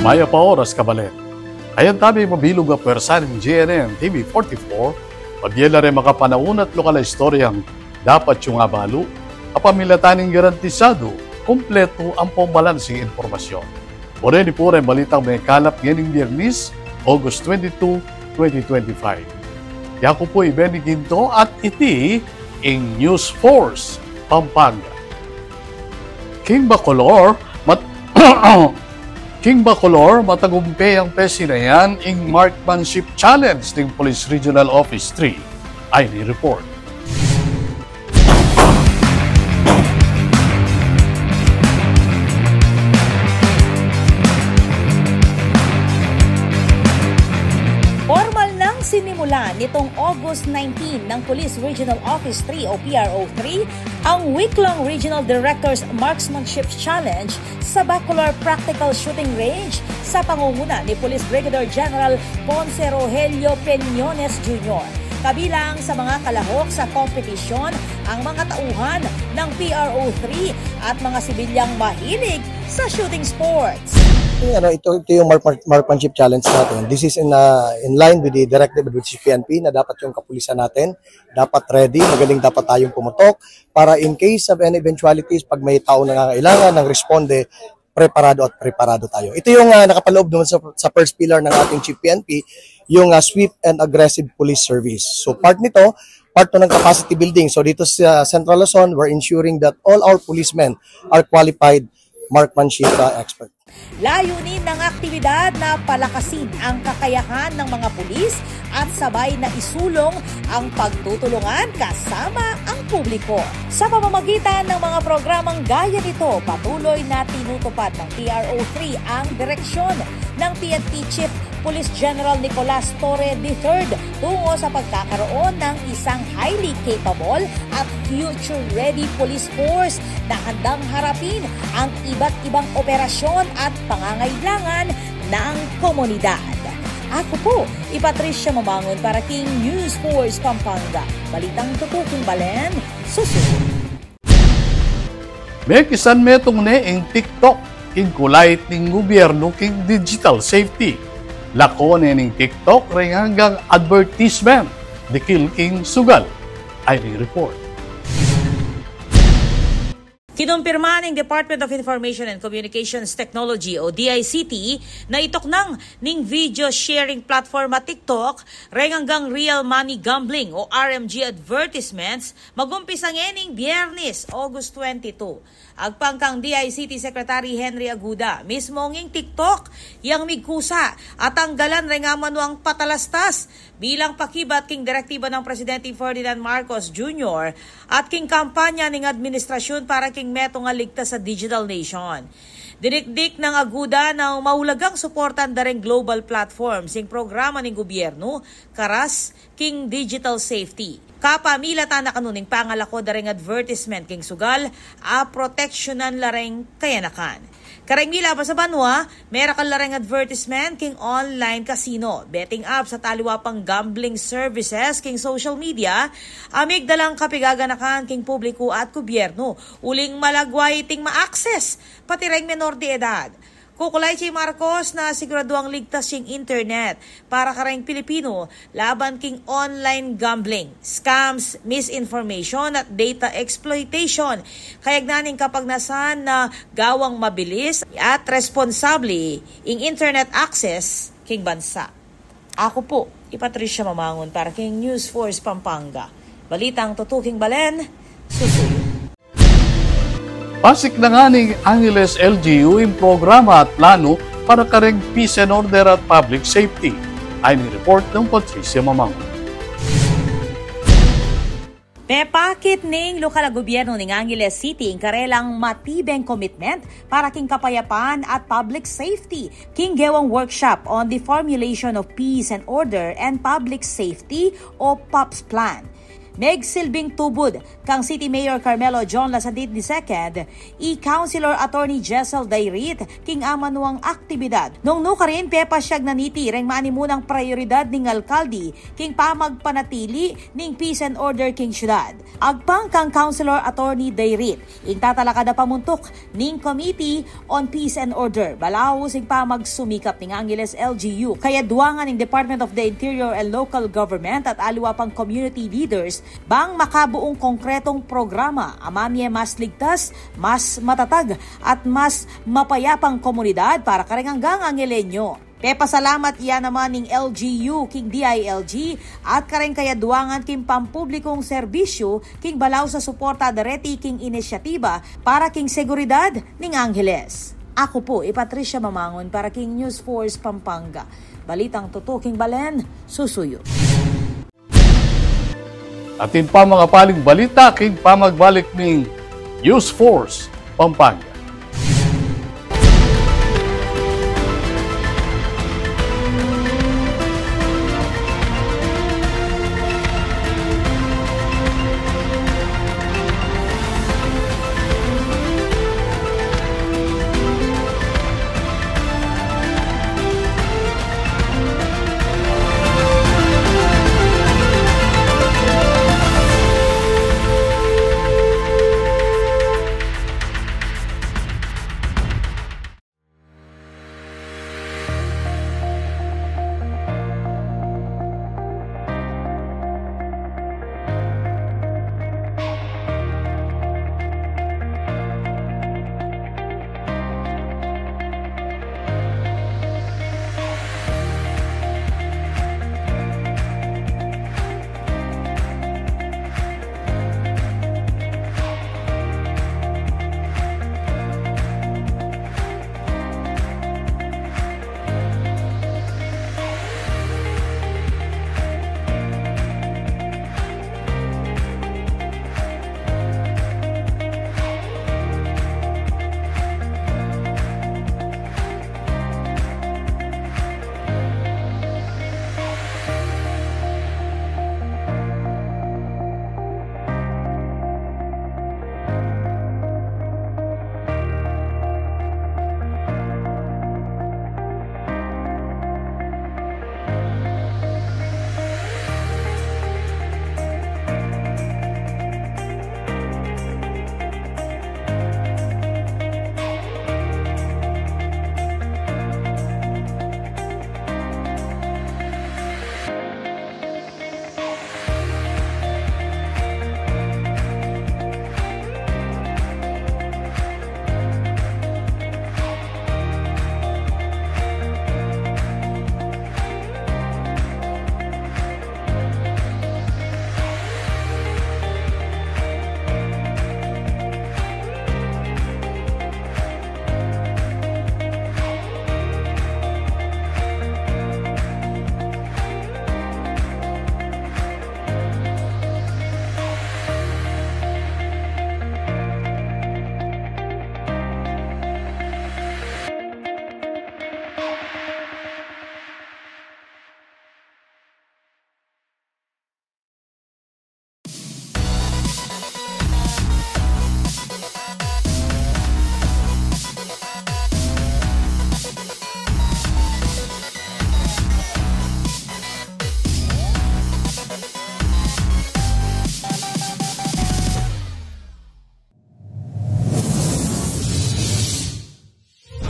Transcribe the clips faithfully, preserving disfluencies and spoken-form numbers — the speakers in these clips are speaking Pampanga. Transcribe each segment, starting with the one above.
Mayap a oras, kabalen. Ayan tabi mabilug a pwersa ning G N N T V forty-four, pabie la reng makapanaun at lokal a istoryang dapat yung abalu, a pamilatan ning garantisadu, kumpletu ampong balanseng impormasyon. Pu reni pu reng balitang mekalap ngening Biernis, August twenty-two, twenty twenty-five. Yaku pu i Benny Ginto at iti ing News Force Pampanga. King Bacolor, mat-, King Bacolor, matagumpe yang pesinayan ing Marksmanship Challenge ning Police Regional Office three. Ayni report. Pormal nang sinimulan nitong August nineteen ng Police Regional Office three o P R O three ang week-long Regional Directors Marksmanship Challenge sa Bacolor Practical Shooting Range sa pangunguna ni Police Brigadier General Ponce Rogelio Peñones Junior. Kabilang sa mga kalahok sa kompetisyon ang mga tauhan ng P R O three at mga sibilyang mahilig sa shooting sports. Ano, ito, ito yung mark-, mark-, marksmanship challenge natin. This is in, uh, in line with the directive with the P N P na dapat yung kapulisan natin, dapat ready, magaling dapat tayong pumutok para in case of any eventualities, pag may tao nangangailangan ng responde, preparado at preparado tayo. Ito yung, ah, nakapaloob naman sa, sa first pillar ng ating Chief P N P, yung, ah, swift and aggressive police service. So, part nito, part to ng capacity building. So, dito sa Central Luzon, we're ensuring that all our policemen are qualified marksmanship, ah, expert. Layunin ng aktibidad na palakasin ang kakayahan ng mga pulis at sabay na isulong ang pagtutulungan kasama ang publiko. Sa pamamagitan ng mga programang gaya nito, patuloy na tinutupad ng P R O three ang direksyon ng P N P Chief Police General Nicolas Torre the third tungo sa pagkakaroon ng isang highly capable at future-ready police force na handang harapin ang iba't ibang operasyon at pangangailangan ng komunidad. Ako po, i Patricia Mamangon para king News Force Pampanga. Balitang tutuking balen, susunod. Mekisan metung ne ing TikTok king kulait ning gubyernu king digital safety. Lako ne ning TikTok reng anggang advertisement dikil king sugal. Ayni report. Kinumpirma ning Department of Information and Communications Technology o D I C T na ituknang ning video sharing platform a TikTok reng anggang real money gambling o R M G advertisements magumpisa ngening Biernes, August twenty-two. Agpang kang D I C T Secretary Henry Aguda, mismo nging TikTok yang migkusa a tanggalan reng amanuang patalastas bilang pakibat king direktiba nang Presidente Ferdinand Marcos Junior at king kampanya ning administrasyun para king metung a ligtas a digital nation. Dinikdik nang Aguda na maulagang suportan da reng global platforms ing programa ning gubyernu karas king digital safety. Kapamilatan na kanu ning pangalako da reng advertisement king sugal a proteksyonan la reng kayanakan. Kareng milabas a banua, merakal la reng advertisement king online casino, betting apps at aliwa pang gambling services king social media, a migdalang kapigaganakan king publiku at gubyernu, uling malagwa iting ma-access pati reng menor de edad. Kukulay ci Marcos na siguraduang ligtas ing internet para kareng Pilipinu laban king online gambling, scams, misinformation at data exploitation. Kayagnan ning kapagnasan na gawang mabilis at responsable ing internet access king bansa. Aku pu, i Patricia Mamangun para king News Force Pampanga. Balitang tutuking balen, susuyu. Pasik na ngana ning Angeles L G U ing programa at planu para kareng peace and order at public safety. Ayni report nang Patricia Mamangun. Mepakit ning lokal a gubyernu ning Angeles City ing karelang matibeng commitment para king kapayapan at public safety king gewang workshop on the formulation of peace and order and public safety o POPS plan. Megsilbing tubud kang City Mayor Carmelo John Lasadit the second, i Councilor Attorney Jessel Dayrit, king amanuang aktibidad. Nung nukarin, pepasyag na niti reng manimunang prayoridad ning alkalde king pamagpanatili ning peace and order king syudad. Agpang kang Councilor Attorney Dayrit, ing tatalakad a pamuntuk ning Committee on Peace and Order, balaus ing pamagsumikap ning Angeles L G U, kayaduangan ning Department of the Interior and Local Government at aliwa pang community leaders bang makabuung konkretong programa a mamie mas ligtas, mas matatag, at mas mapayapang komunidad para kareng anggang Angeleño. Pepasalamat ya naman ning L G U king D I L G at kareng kayaduangan king pampublikung serbisyu king balaus a suporta dareti king inisyatiba para king seguridad ning Angeles. Aku pu i Patricia Mamangun para king News Force Pampanga. Balitang tutu king balen, susuyu. Atin pa mangapaling balita king pamagbalik ning News Force Pampanga.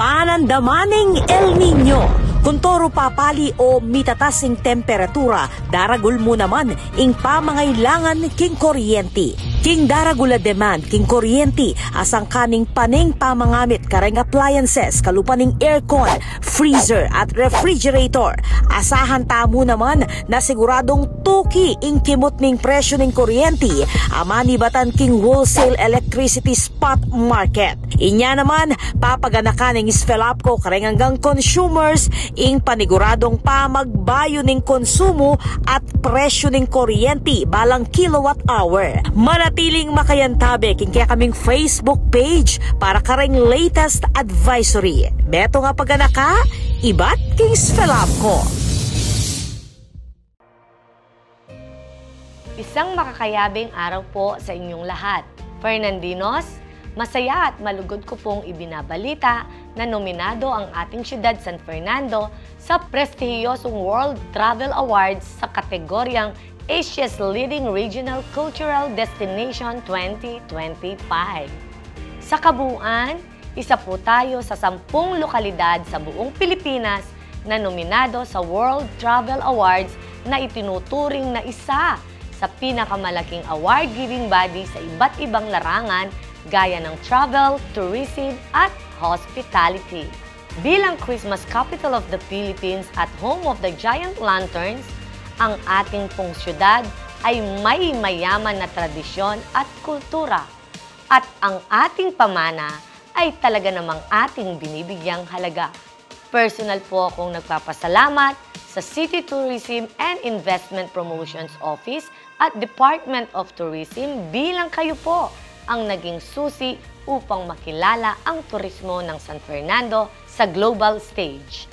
Panandaman ning El Niño. Kuntoru papali o mitatas ing temperatura, daragul mu naman ing pamangailangan king kuryenti. King daragul a demand king kuryenti, a sangkan ning pane ing pamangamit kareng appliances, kalupa ning aircon, freezer, at refrigerator. Asahan tamu naman na siguradung tuki ing kimut ning presyu ning kuryenti a manibatan king wholesale electricity spot market. Inya naman, papaganakan ning SFELAPCO kareng anggang consumers ing paniguradung pamagbayu ning konsumu at presyu ning kuryenti balang kilowatt hour. Manatiling makayantabe king kekaming Facebook page para kareng latest advisory. Metung a paganaka ibat king SFELAPCO. Isa Isang makakayabing araw po sa inyong lahat. Fernandinos, masaya at malugod ko pong ibinabalita na nominado ang ating siyudad San Fernando sa prestihiyosong World Travel Awards sa kategoryang Asia's Leading Regional Cultural Destination twenty twenty-five. Sa kabuuan, isa po tayo sa sampung lokalidad sa buong Pilipinas na nominado sa World Travel Awards na itinuturing na isa sa pinakamalaking award-giving body sa iba't ibang larangan gaya ng travel, tourism, at hospitality. Bilang Christmas capital of the Philippines at home of the giant lanterns, ang ating pong siyudad ay may mayaman na tradisyon at kultura, at ang ating pamana ay talaga namang ating binibigyang halaga. Personal po akong nagpapasalamat sa City Tourism and Investment Promotions Office at Department of Tourism bilang kayo po ang naging susi upang makilala ang turismo ng San Fernando sa global stage.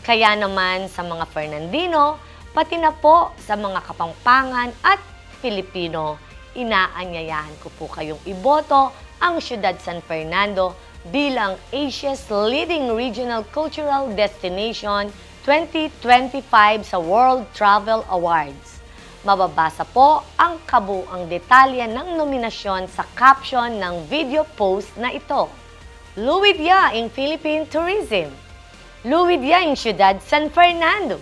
Kaya naman sa mga Fernandino, pati na po sa mga Kapampangan at Filipino, inaanyayahan ko po kayong iboto ang Siyudad San Fernando bilang Asia's Leading Regional Cultural Destination twenty twenty-five sa World Travel Awards. Mababasa po ang kabuang detalye ng nominasyon sa caption ng video post na ito. Luwid ya ing Philippine Tourism. Luwid ya ing Siyudad San Fernando.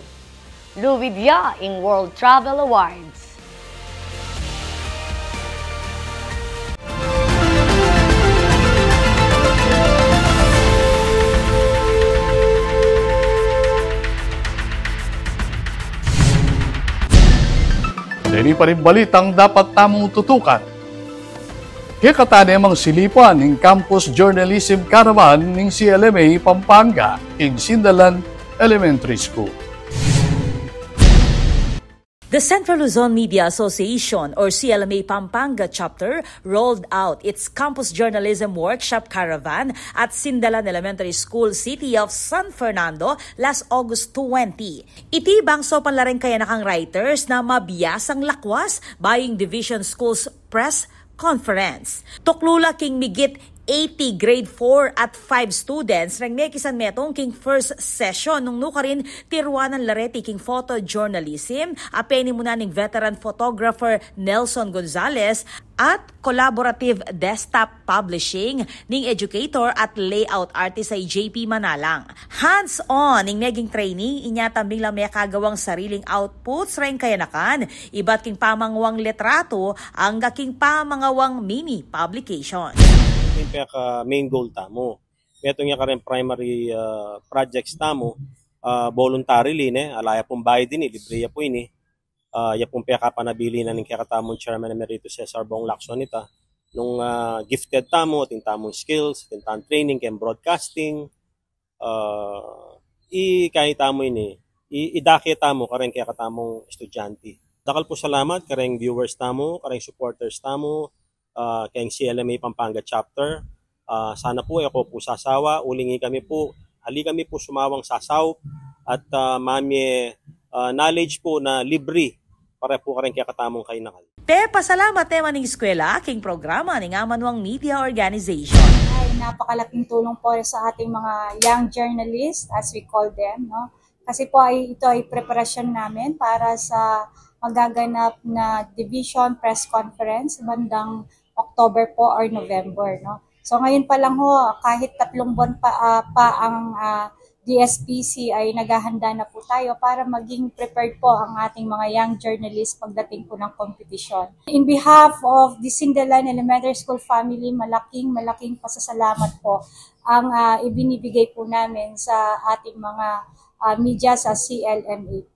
Luwid ya ing World Travel Awards. Deni pa ring balitang dapat tamung tutukan. Kekatamu namang silipan ing Campus Journalism Caravan ning C L M A Pampanga king Sindalan Elementary School. The Central Luzon Media Association, or C L M A Pampanga Chapter, rolled out its Campus Journalism Workshop Caravan at Sindalan Elementary School, City of San Fernando, last August twenty. Iti bang saupan la reng kayanakang writers na mabiasang lakwas bayu ning Division Schools Press Conference. Tuklu la king migit eighty grade four at five students reng mekisan metung king first session nung nukarin tiruanan la reti king photojournalism, a penimunan ning veteran photographer Nelson Gonzalez at collaborative desktop publishing ning educator at layout artist a i J P Manalang. Hands-on ing meging training, inya tambing la mekagawang sariling outputs reng kayanakan, ibat king pamangawang litratu angga king pamangawang mini publication. Ing peka main goal tamu. Metung ya kareng primary, ah, projects tamu, ah, voluntarily, ne, ala ya pung bayad ini, libre ya pu ini. Ah, ya pung pekapanabilin na ning kekatamung Chairman Emeritus Cesar Bong Lacson ita. Nung, ah, gifted tamu, atin tamung skills, atin tamung training keng broadcasting, ah, i-, kaya tamu ini, i-, idake tamu kareng kekatamung estudyante. Dakal pu salamat kareng viewers tamu, kareng supporters tamu, ah, keng C L M A Pampanga Chapter. Ah, sana pu e ko pu sasawa, uling kami pu, ali kami pu sumawang sasaup, at, ah, mamie, ah, knowledge pu na libre, para pu kareng kekatamung kainakal. Pepasalamat ne man ing eskwela king programa ning amanuang media organization. Ay, napakalaking tulong po sa ating mga young journalists, as we call them, no? Kasi po ay, ito ay preparasyon namin para sa magaganap na division press conference bandang October po or November, no? So ngayon pa lang ho, kahit tatlong buwan pa, ah, pa ang, ah, D S P C ay naghahanda na po tayo para maging prepared po ang ating mga young journalists pagdating po ng kompetisyon. In behalf of the Sindalan Elementary School family, malaking, malaking pasasalamat po ang, ah, ibinibigay po namin sa ating mga, ah, media sa C L M A po.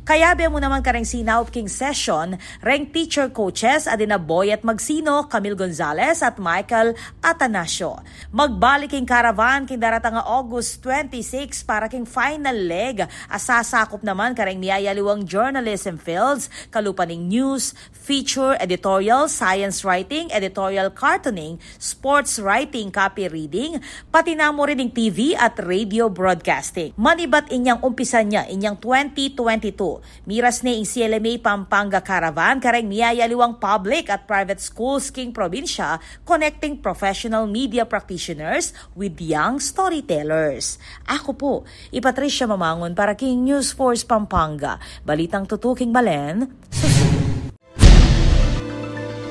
Kayabe mu naman kareng sinaup king session reng teacher coaches a dina Boyet Magsino, Camille Gonzalez at Michael Atanasio. Magbalik king caravan king daratang a August twenty-six para king final leg a sasakup naman kareng miyayaliwang journalism fields, kalupa ning news, feature, editorial, science writing, editorial cartooning, sports writing, copy reading, pati na mu rin ing T V at radio broadcasting. Manibat inyang umpisan ya inyang twenty twenty-two Miras ne ing C L M A Pampanga Caravan kareng miyayaliwang public at private schools king probinsya, connecting professional media practitioners with young storytellers. Aku pu, i Patricia Mamangun para king News Force Pampanga. Balitang tutu king balen, susuyu.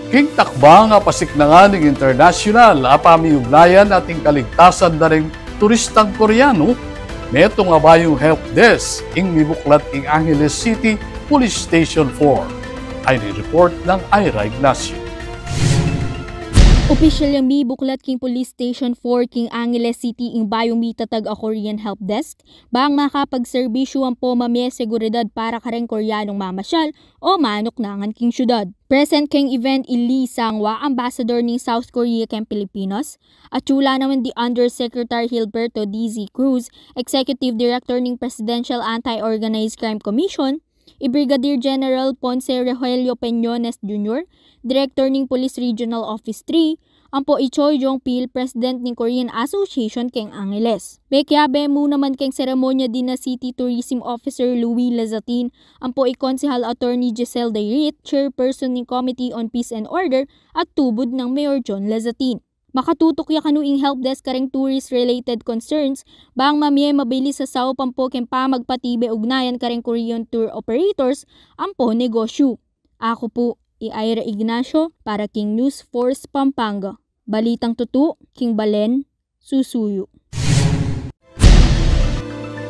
King takbang a pasiknangan ning internasyonal a pamiugnayan at ing kaligtasan da ring turistang Koreano, metung a bayung help desk ing mibuklat king Angeles City Police Station four. Ay ni report nang Ira Ignacio. Opisyal yang mibuklat king Police Station four king Angeles City ing bayung mitatag a Korean help desk, bang makapagserbisyu ampo mamie seguridad para kareng Koreanong mamasyal o manuknangan king syudad. Present keng event i Lee Sang-hwa, ambassador ning South Korea keng Pilipinas, at atyu la naman di Undersecretary Gilberto D Z Cruz, Executive Director ning Presidential Anti-Organized Crime Commission, i Brigadier General Ponce Rogelio Peñones Junior, Director ning Police Regional Office three, ampo i Choi Jong-pil, President ning Korean Association keng Angeles. Mekiabe mu naman keng seremonya dina City Tourism Officer Louis Lazatin, ampo i Konsehal Attorney Giselle Dayrit, Chairperson ning Committee on Peace and Order at tubud nang Mayor John Lazatin. Makatutuk ya kanu ing help desk kareng tourist-related concerns, bang mamie mabilis a saup ampo keng pamagpatibe ugnayan kareng Korean tour operators ampo negosyu. Aku pu, i Ira Ignacio para king News Force Pampanga. Balitang tutu, king balen, susuyu.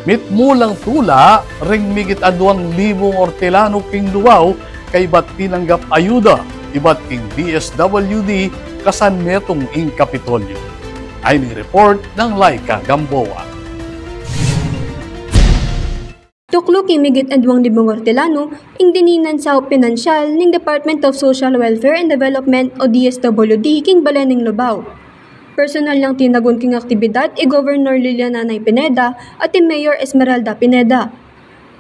Mitmu lang tula ring migit aduang libung Ortelano king Lubao kaybat tinanggap ayuda ibat king D S W D kasan metung ing Kapitolyo. Ay ni report nang Laika Gamboa. Tuklu king migit aduang libung Ortelano ing dininan saup pinansyal ning Department of Social Welfare and Development o D S W D king balen ning Lubao. Personal yang tinagun king aktibidad i Governor Lilian Nanay Pineda at i Mayor Esmeralda Pineda.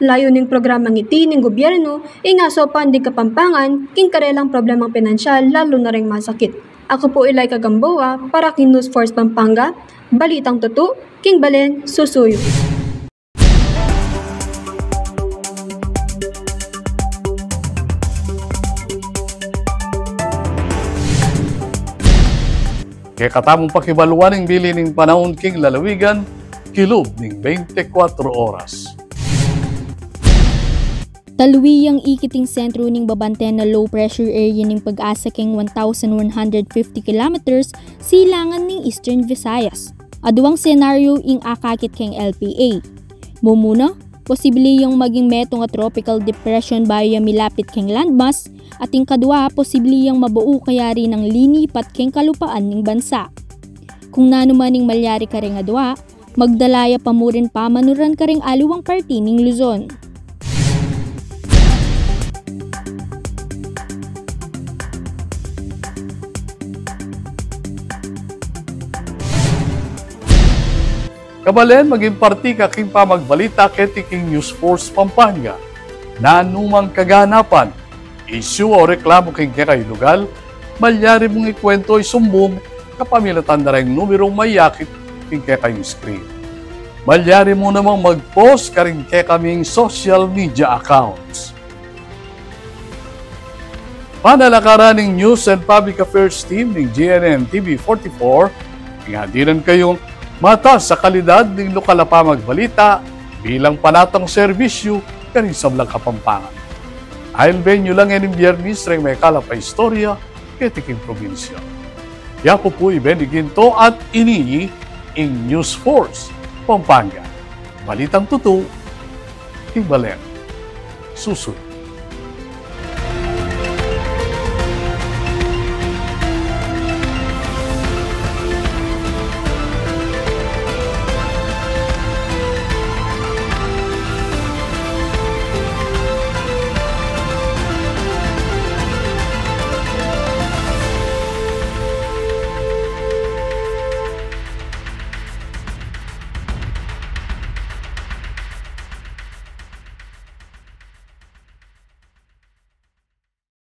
Layun ning programang iti ning gobyernu ing asaupan ding Kapampangan king karelang problemang pinansyal lalu na reng masakit. Aku pu i Laika Gamboa para king News Force Pampanga, balitang tutu, king balen, susuyu. Kekatamung pakibaluan ing bili ning panaun king lalawigan, kilub ning bente kuatro oras. Talwi yang ikit ing sentru ning babanten a low pressure area ning PAGASA keng one thousand one hundred fifty kilometers silangan ning Eastern Visayas. Aduang senaryo ing akakit keng L P A. Mumuna, posible yang maging metung a tropical depression bayu ya milapit keng landmass, at ing kadua, posible yang mabuo kayari nang linipat keng kalupaan ning bansa. Kung nanu man ing malyari kareng adua, magdala ya pa murin pamanuran kareng aliwang parti ning Luzon. Kabalen, maging parti ka king pamagbalita keti king News Force Pampanga. Nanumang kaganapan, isyu o reklamu king kekayung lugal, malyari mung ikwento, isumbung kapamilatan da reng numerung mayakit king kekayung screen. Malyari mu namang mag-post karing kekaming social media accounts. Panalakaran ning News and Public Affairs Team ning G N N T V forty-four, ing hadiran kayung matas a kalidad ning lokal a pamagbalita bilang panatang serbisyu karing sablang Kapampangan. Ailben yu la ngening Biyernes reng mekalap a istorya keti king probinsya. Yaku pu i Benny Ginto at ini ing News Force Pampanga. Balitang tutu, king balen, susuyu.